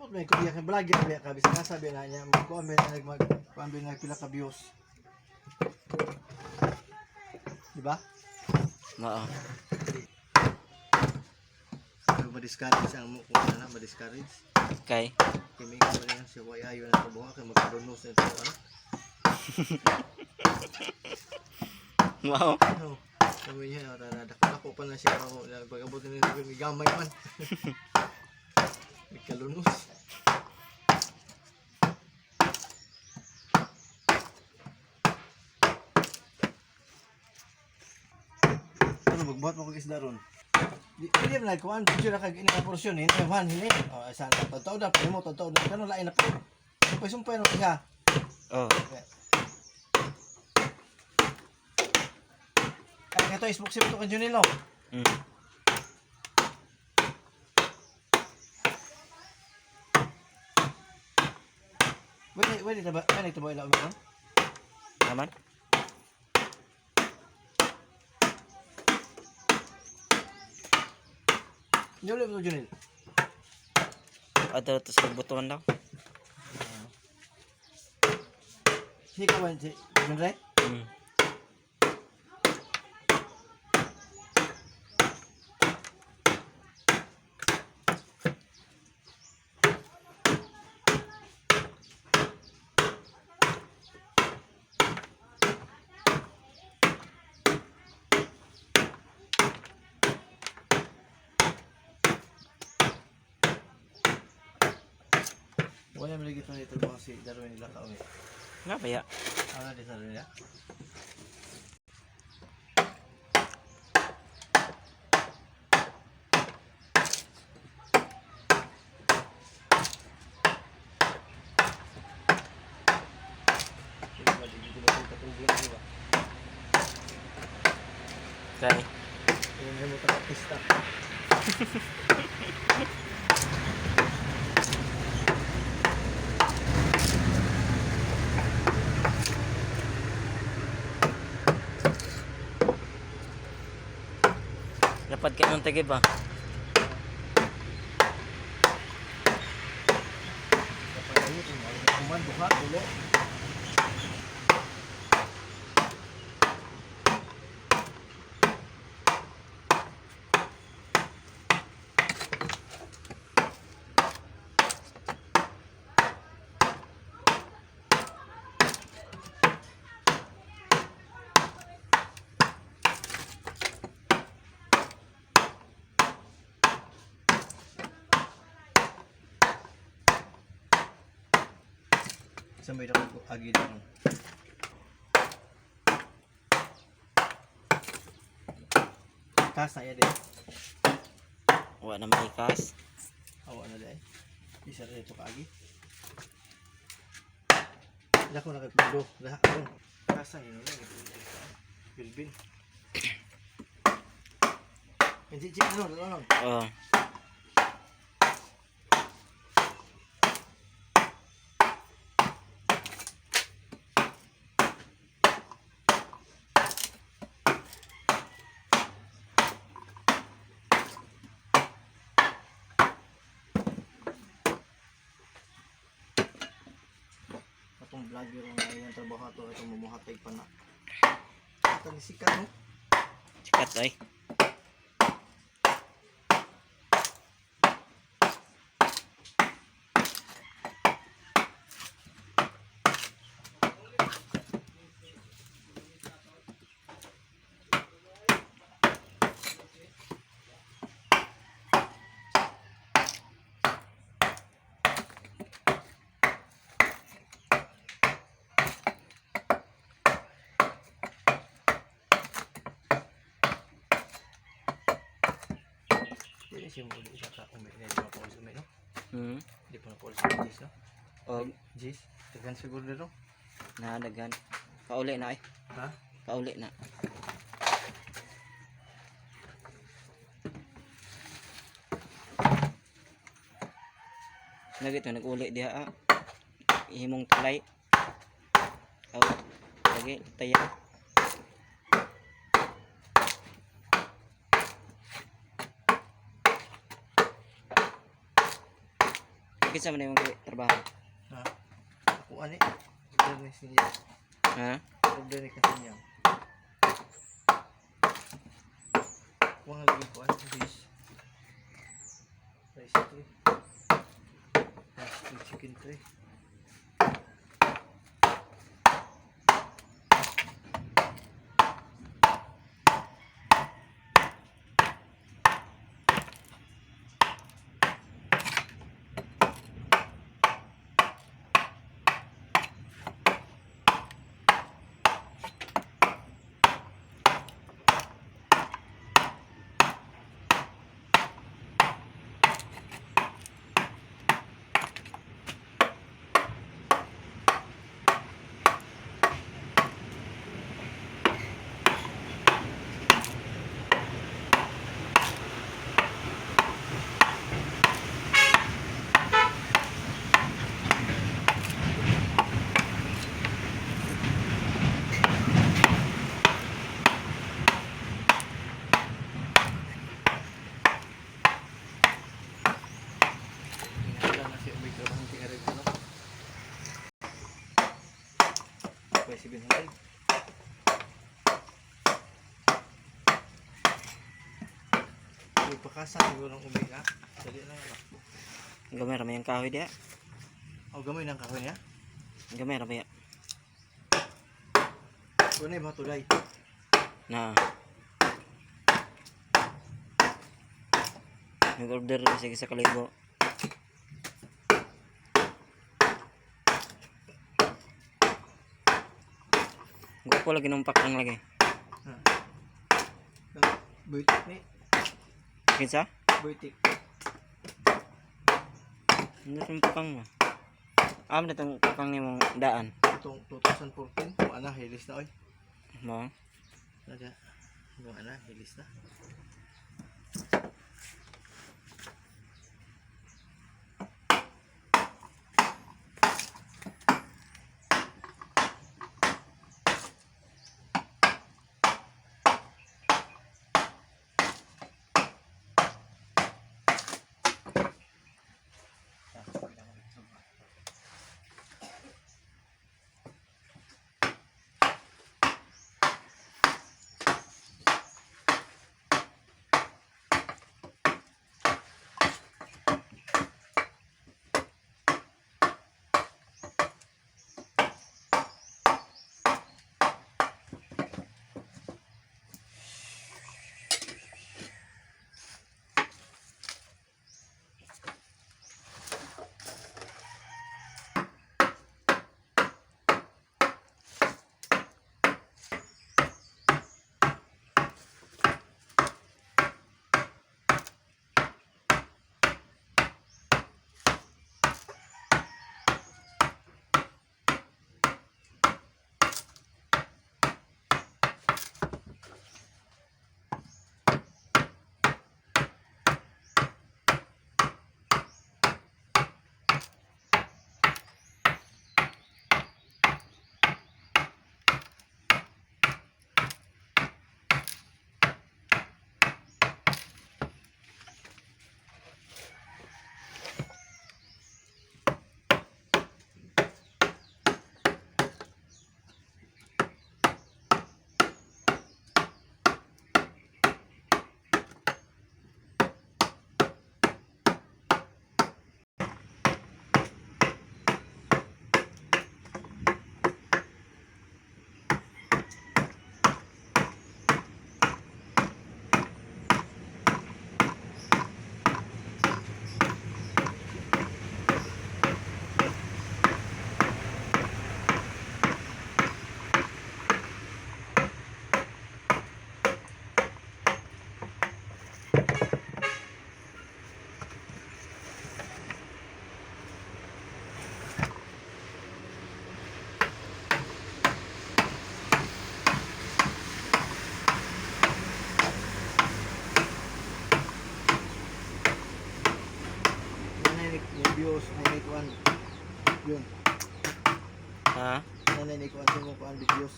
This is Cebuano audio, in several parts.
Ambot may kuya kay vlogger biya ka bisan sabi na niya magkuan ba na mag kuan ba na pila ka views. Di ba? Mao. Pero ma-discourage ang mo kung ano ma-discourage. Kay. Kay may kuan yan siya way ayo na kabuha kay magkarunos na ito ano. Mao. No. Sabi niya, dako pa na siya ako. Pag-abot na niya, may gamay man. May kalunos. Ano, magbuhat mo kong isda ron? Di di man kuan, picture na kag ini ka porsyon ini man hini. Oh, asa na totoo na mo totoo na kano lain na po. Sumpay sumpay no siya. Oh. Ay kato isbuk sip to kan Junilo. Wait, wait, ba? Wait, ito ba ila mo? Naman. Nyolo to Junil. Ato to sa butuan daw. Si ka ba si Junre? Wala man lagi ito ba si Darwin nila ka umi. Nga ba ya? Ano di sa nila? Kay. Yung mo artista. Lapad kay nung tige ba? Kuman buha tulo. Sa may dako agi dito. Kas na iya din. Wa na may kas. Awa na di ay. Isa rin ito kaagi. Dako na kay Pundo. Daha ron. Kasa ni no. Bilbin. Hindi chik ano, ano. Oh. Atong vlogger nga iyang trabaho ato itong mumuhatay pa na. Ito ni sikat no. Sikat oy. Dili siya mo isa ka umi na di pa umi no. Di pa na paulis si no. Og Jis, daghan siguro dito. na daghan. Pauli na ay. Ha? Pauli na. Nagito naguli diha ah. Ihimong tulay. Aw, lagi taya. Kinsa man imong trabaho? Ha? Ako ani. Order ni siya. Ha? Order ni kasinya. Kuha lagi ko ano fish. Rice tray. Rice tray, chicken tray. Wala na si Umig trabaho tingarig ano. Pwede 700. Uy, pakasa siguro ng umig ha. Dali na yan. Gamay ra may ang kahoy diha. Oh, gamay ng kahoy niya. Gamay ra ba ya? Kunay ba tulay? Na. Nag-order kasi sa kalibo. Gupo lagi nung pakang lagi. Ha. Buitik ni. Kinsa? Buitik. Ano itong pakang mo? Am na itong pakang ni mong daan. Itong 2014. Kung ana, hilis na oy. Mo? Naga. Kung ana, hilis na. Nanay ni views, nanay kuan. Yun. Ha? Nanay ni kuan sa mo kuan videos.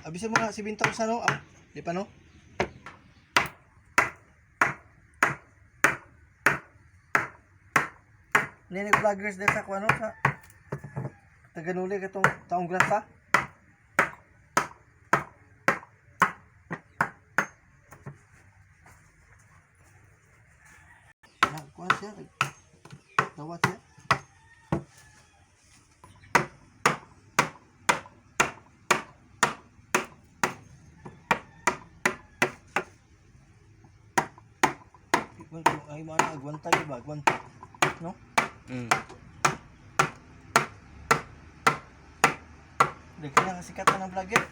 Abi sa mga 7,000 no? Ah, di pa no? Nini vloggers din sa kuano sa taganuli katong taong grasa. Na kuan siya. Dawat siya. Ay mga agwantay ba? Agwantay. No? Daghan na kasikat na ng vlogger.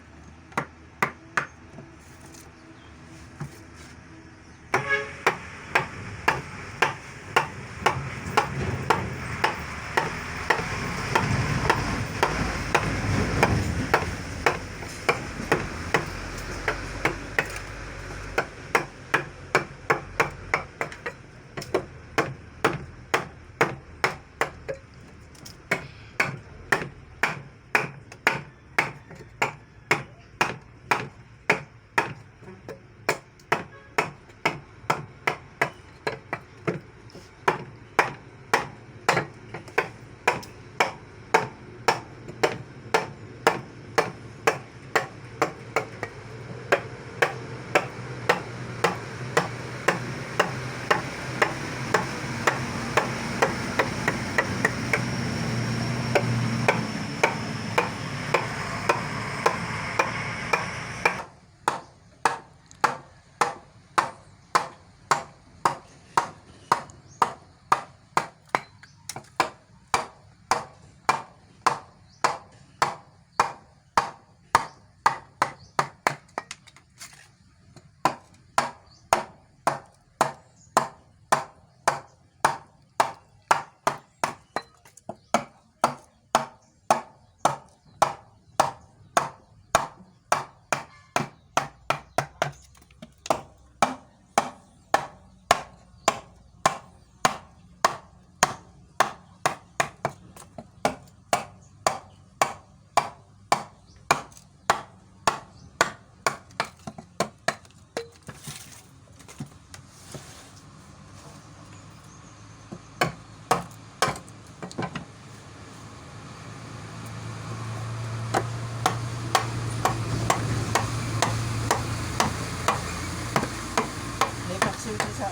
May paksiw siya sa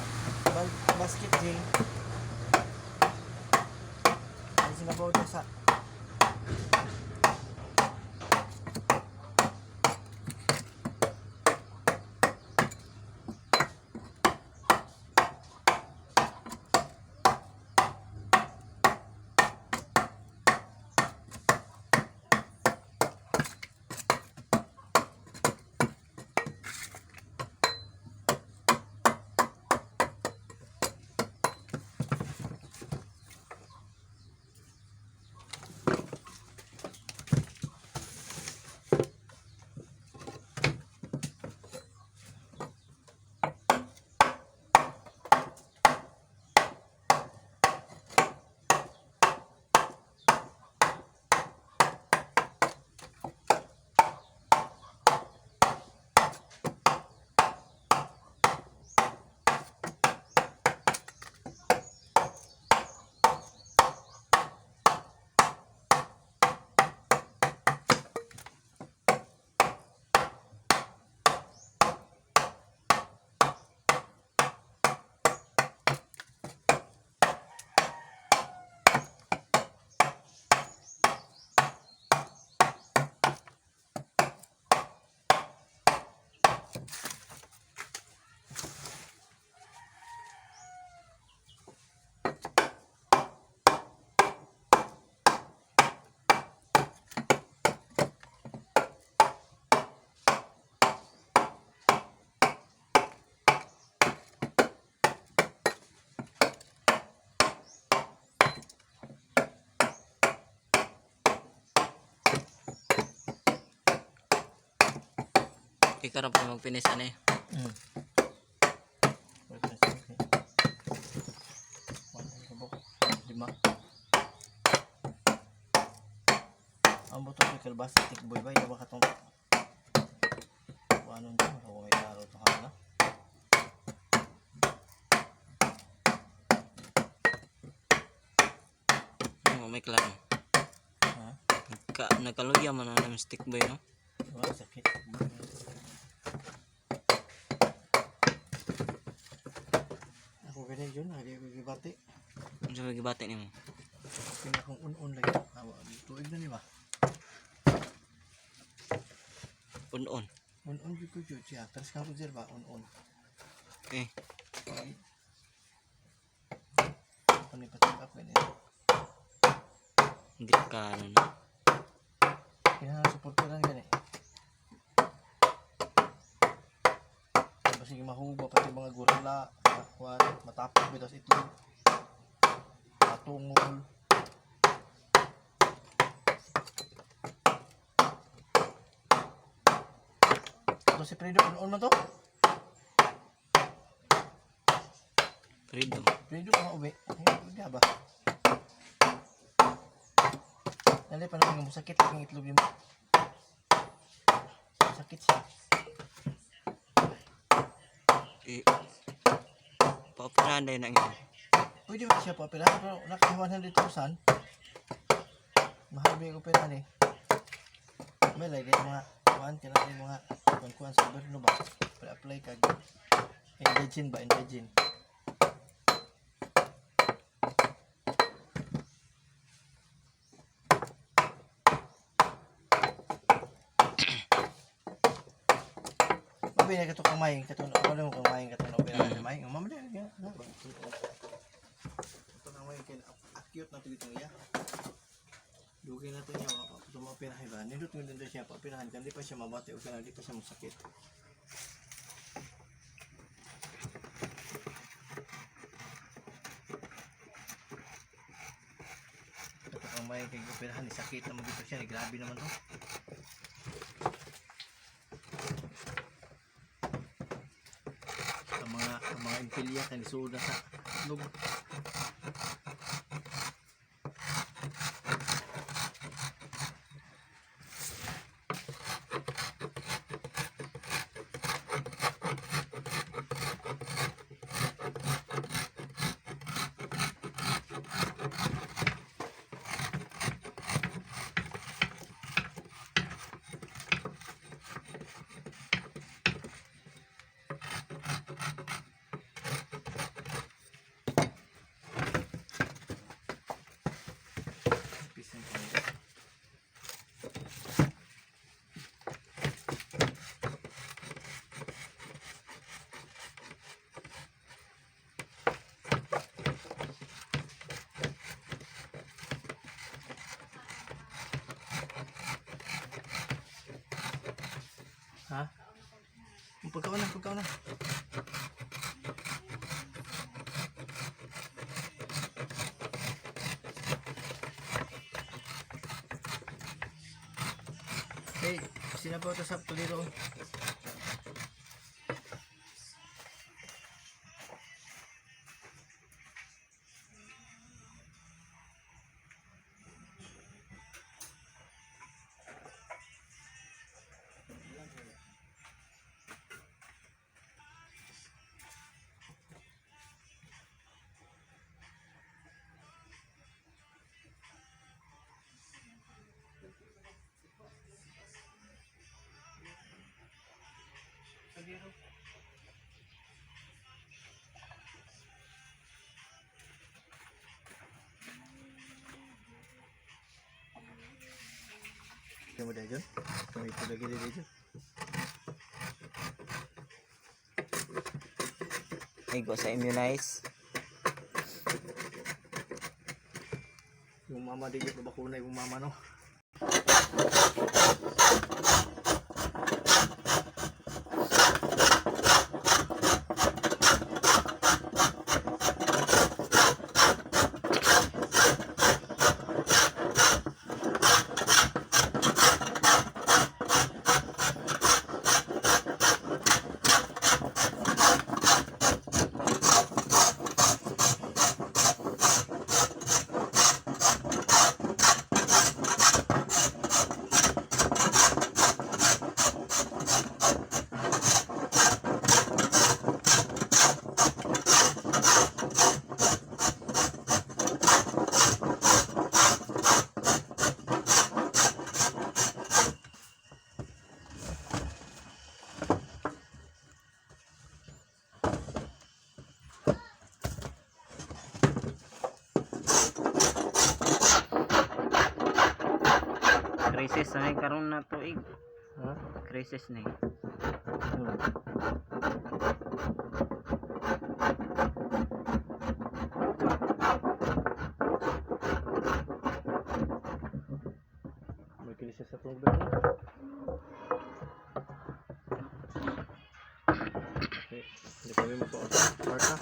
basket Jing. Ay sinabaw niya sa. Ikaw ra pa mag-finish ani. Lima. Ang buto ko kalbasa tikboy ba yawa katong kuanon to ako may laro to kana. Mo may klaro. Ha? Nagkaluya man na ng stick boy, no? Wala sakit. Ako gani yun, lagi ko gibati. Unsa may gibati nimo? Kaya akong un-un lagi. Awa, tuig na ni ba? Un-on. Un-un jud ko jud siya. Tapos ka ko ba un-un. Eh, Okay. Ako ni pa-check up gani. hindi ka ano na. Kinahanglan suportaran gani. Basig mahuba pati mga gorilla, kuan, matapok bitas itlog. Matungol. Ito si Fredo, un-un man to? Freedom. Fredo ka uwi. Ay, hindi ba? Dali pa naman nga sakit ang itlog yun. Sakit siya. Eh, paoperahan dahil na ngayon. Pwede ba siya paoperahan? Pero naka 100,000. Mahal ba yung operahan eh. May lagi mga kuan kana yung mga kuan kuan sa gobyerno ba? Para apply ka. Indigent ba? Indigent. Mabi na kato kang maying kato na wala mo kang maying kato na operahan mm. Maying mama na ya. Ito na may kay acute na to itong iya. Dugay na to niya ito maoperahan ba. Nindot nindot siya paoperahan kan di pa siya mabati o kana di pa siya masakit. Ito kang may kay operahan ni sakit na magito siya ni grabe naman to. Ang mga impilya kay nisuod na sa itlog. Pisan pa nila. Ha? Pagkaon na, pagkaon na. Hey, sinabaw to sa tuliro. Tuliro. Kaya mo dahil dyan? Kami ito lagi dahil dyan. Igo sa immunize. Yung mama di yung bakuna yung mama no. Crisis na karon na tuig. Ha? Crisis na eh. Ano? May krisis sa itong gobyerno. Okay, hindi kami magpa-park ha.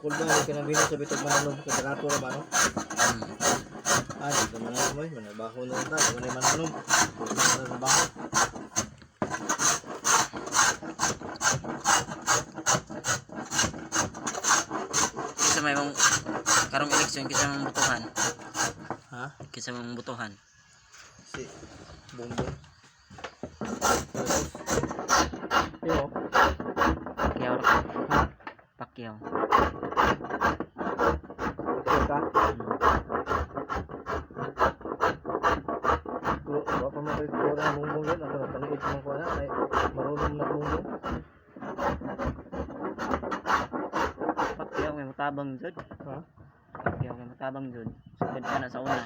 Bukod ba, hindi ka na bino sa bitog mananom, kadarato na ba, no? Ah, dito mananom ay, manabaho na lang tayo, wala mananom. Puro na trabaho. Kisa may mong karong eleksyon, kisa mong butuhan. Ha? Kisa mong butuhan. Si Bongbong. Yo. Pacquiao ra ko. Ha? Pacquiao. Okay ka? Pero, wa pa man kayo kuha ng Bongbong yun. Ako napaniid man ko na. Ay, marunong na Bongbong. Pacquiao may matabang jud. Ha? Pacquiao may matabang jud. Sugod pa na sa una.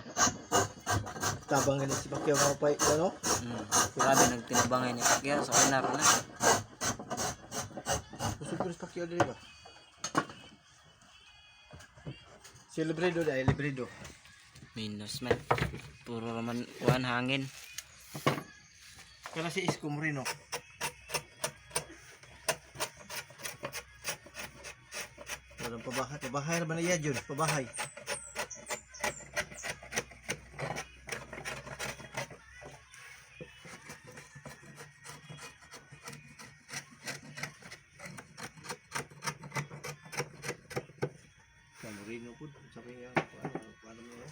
Tabang ganit si Pacquiao mga pay. Ano? Grabe nagtinabangay ni Pacquiao sa una ra na. Usog ko si Pacquiao dili ba? Si Libredo dahil Libredo. Minus man. Puro raman kuan hangin. Kana si Isko Moreno. Walang pabahay. Pabahay na ba na yan yun? Pabahay. Sa Moreno po. Sa kanya. Paano, paano mo no?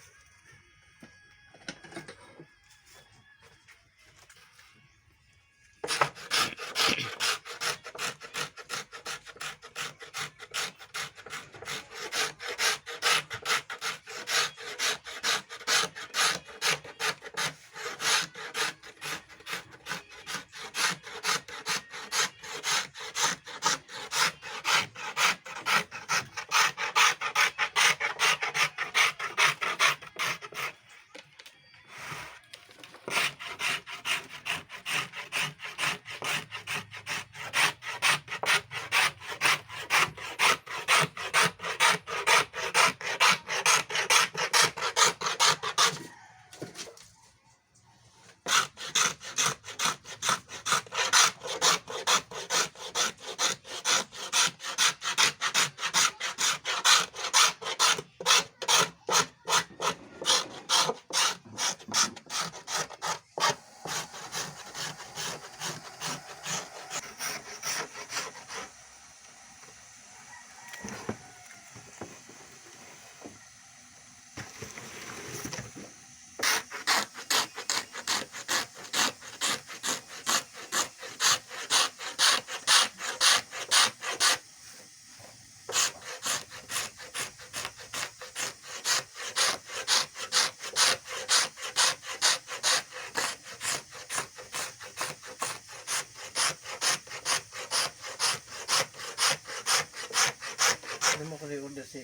Ano mo kung order si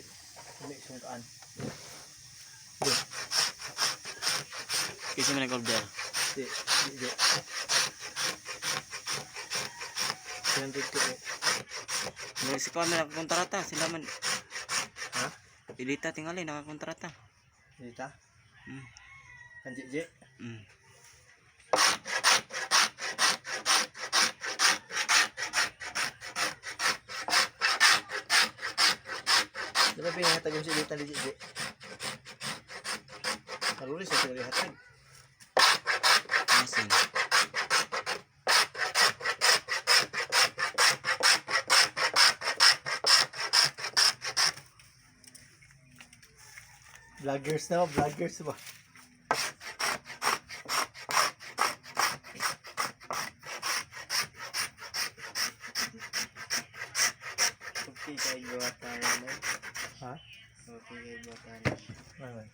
Umi Sungkaan? Kisa man nag-order. Si Jo. 300 ko eh. Murag si kuan man nakakontrata sila man. Ha? Ilita tingali nakakontrata. Dita? Mm. Ang JJ? Di ba pinahatag yung si Dita ni JJ? Karuli sa sila hatag. Asin. Vloggers na, vloggers ba? Okay kay buhatan mo. Ha? Okay kay buhatan. Ano man?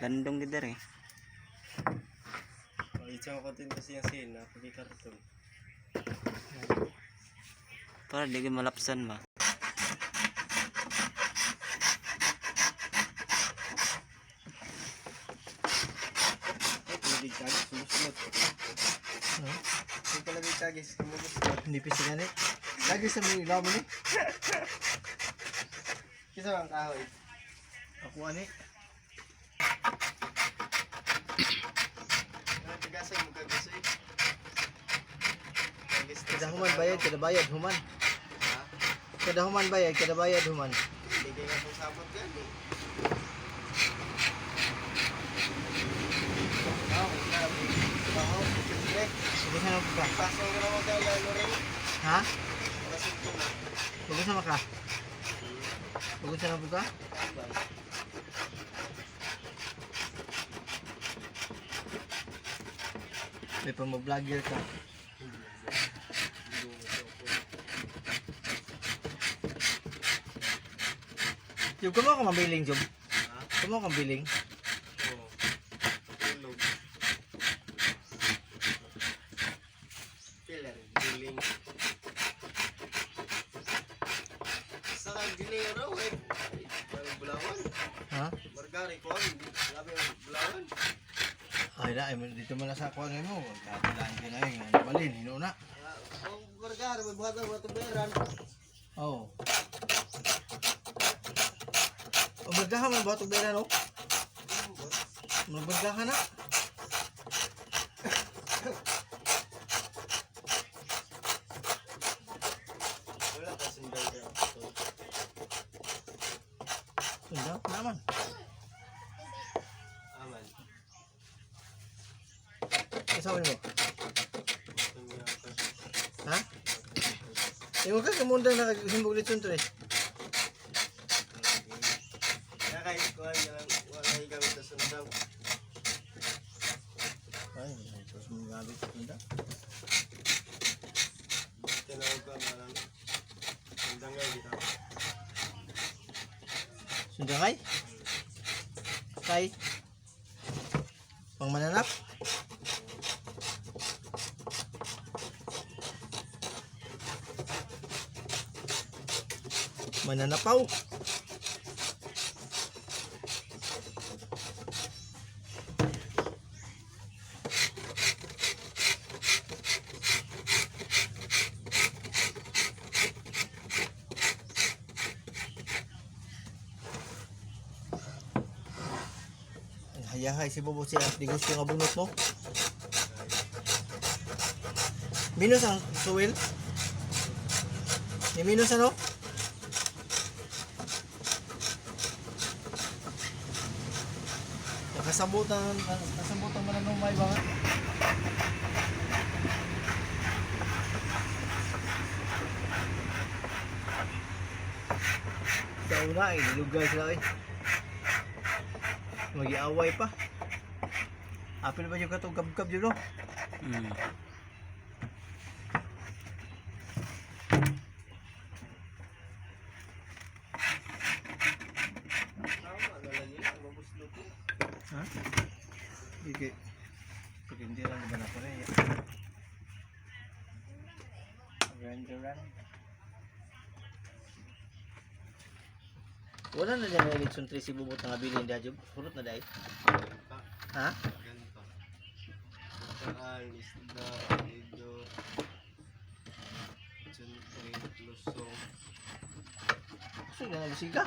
Landong gid dere. Pag-itsa ko din kasi yung sila, pag-karton. Para di gyud malapsan ba. Ay, palabig tagis, sumusunod. No? Ay, palabig tagis, sumusunod. Nipis na gani. Lagi sa mga ilaw mo ni. Kisa bang kahoy? Ako ani. Ano, tigasay mo kagasay? Tagis Kada human bayad, kada bayad human. Ha? Kada human bayad, kada bayad human. Hindi kayo nga itong sabot gani. Ah, grabe. Baho, siyempre. Pagod na ka. Pasok ka naman kay Lalo rin. Ha? Pasok ko na. Pagod na ka. Pagod na ka. Tambay. May pang-vlogger ka. Job, kamo ka mabiling, Job? Ha? Kamo ka mabiling? Oo. Tulog. Pillar, giling. Sa giling raw eh. Ay, bulawan. Ha? Margari ko, hindi. Grabe ang bulawan. Ay na, ay, dito man na sa kuwan mo. Kapilaan ka na yun. Ano balin, hinuna. Ah, ang margari, may buhat ang mga tuberan. Oo. Oh. O, bargahan man ba? Tubera, no? Magbargahan na. Wala ka sundal ka. Sundaw, naman. Aman. Kasama mo. Ha? Ingon ka, kamunda na kagsimbog litson to eh. Kaya kahit kuhan ka lang, wala kayo gamit sa sundal. Ay, sus mo gamit sa sunda. Tinawag ko parang sundangay dito. Sunda kay? Kay? Pangmananap? Mananapaw. Ang hayahay si Bobo siya. Di gusto nga bunot mo. Minus ang suwil. Ni minus ano? Nakasabutan mananumay ba nga? Sa una eh, nilugay sila eh. Magiaway pa. Apil ba yung katong gabgab yun no? Tama, lalagyan lang, mabuslot yun. Ha? Iki. Pag hindi lang ba na ko rin. Renderan. Wala na dyan na litson 3 si bubot nga bilin dahil hurot na dahil. Pa, Ha? ganito. Saan, isda, lido, Chuntre, lusong, Gusto na nabisiga.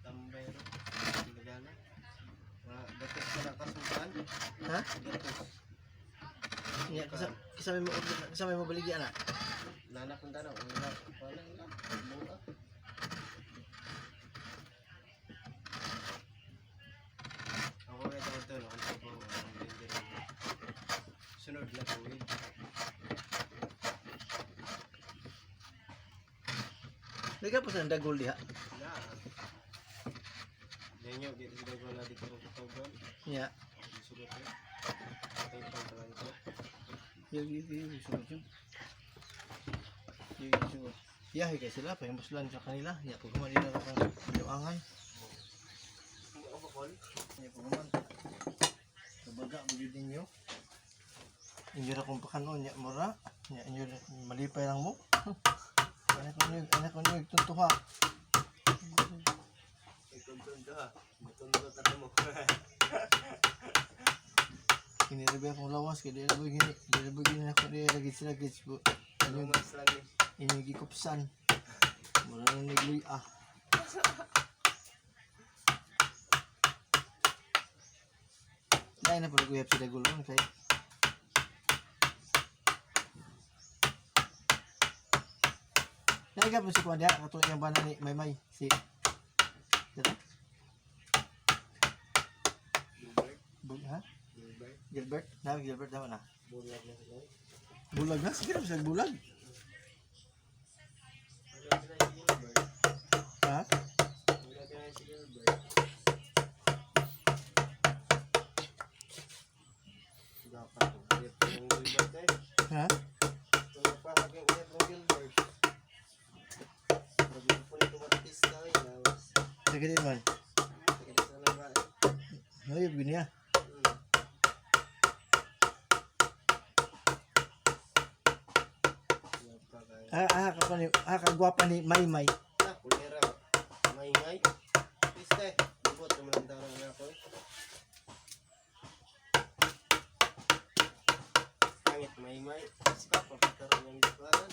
tambay ro, lagana. Mga gatos ka na kasukan. Ha? Gatos. Nya kisa may mo kisa may mobaligya na. Nanak kong tanaw, wala, wala lang, buka. Ako kaya tawag to, akong trabaho, akong blender. Sunod na tuwid. Lagi pa sa dagol diha. Na. Yan yun, dito sila wala dito ng katogan. Nya. Sugot yun. Patay pang talanto. Yo yo yo sugot yun. Yo yo sugot. Yahi kay sila pa muslan sa kanila. Nya pag human nila kang luangan. Dakol. Hindi po naman. Kabaga, bigid ninyo. Inyo ra kong pakanon, nya mura. Nya inyo malipay lang mo. Anak ko niyo, tuntuha. Ikuntun ha. Matundo ta mo. Kinirabi akong lawas, kaya di na gini, di na gini ako, di lagi sila gits po. Ano mas lang ni? Inyo gikupsan. Mura na nagluy ah. Dahil na pala kuyap sila gulong kay. Dahil ka po si Kuan diha, katong iyang bana ni Maymay, si Dito? Gilbert. Ha? Gilbert. Gilbert? Na, Gilbert naman na. Bulag na sila. Bulag na? Sige na, siya bulag. Bulag na si Gilbert. Ha? Bulag na si Gilbert. Dapat ko. Uyap ng Gilbert eh. Ha? Tulog pa aking uyap ng Gilbert. Grabe po nito Batista eh. Lawas. Sige din man. Sige na sana ba eh. Nayab yun niya. Uyap pa kayo. Ah, kagwapa ni Maymay. Ah, kulera. Maingay. Piste. Lubot naman ang darang na ako eh. Pangit maingay. Sika pa pagkaroon ng gitwanan.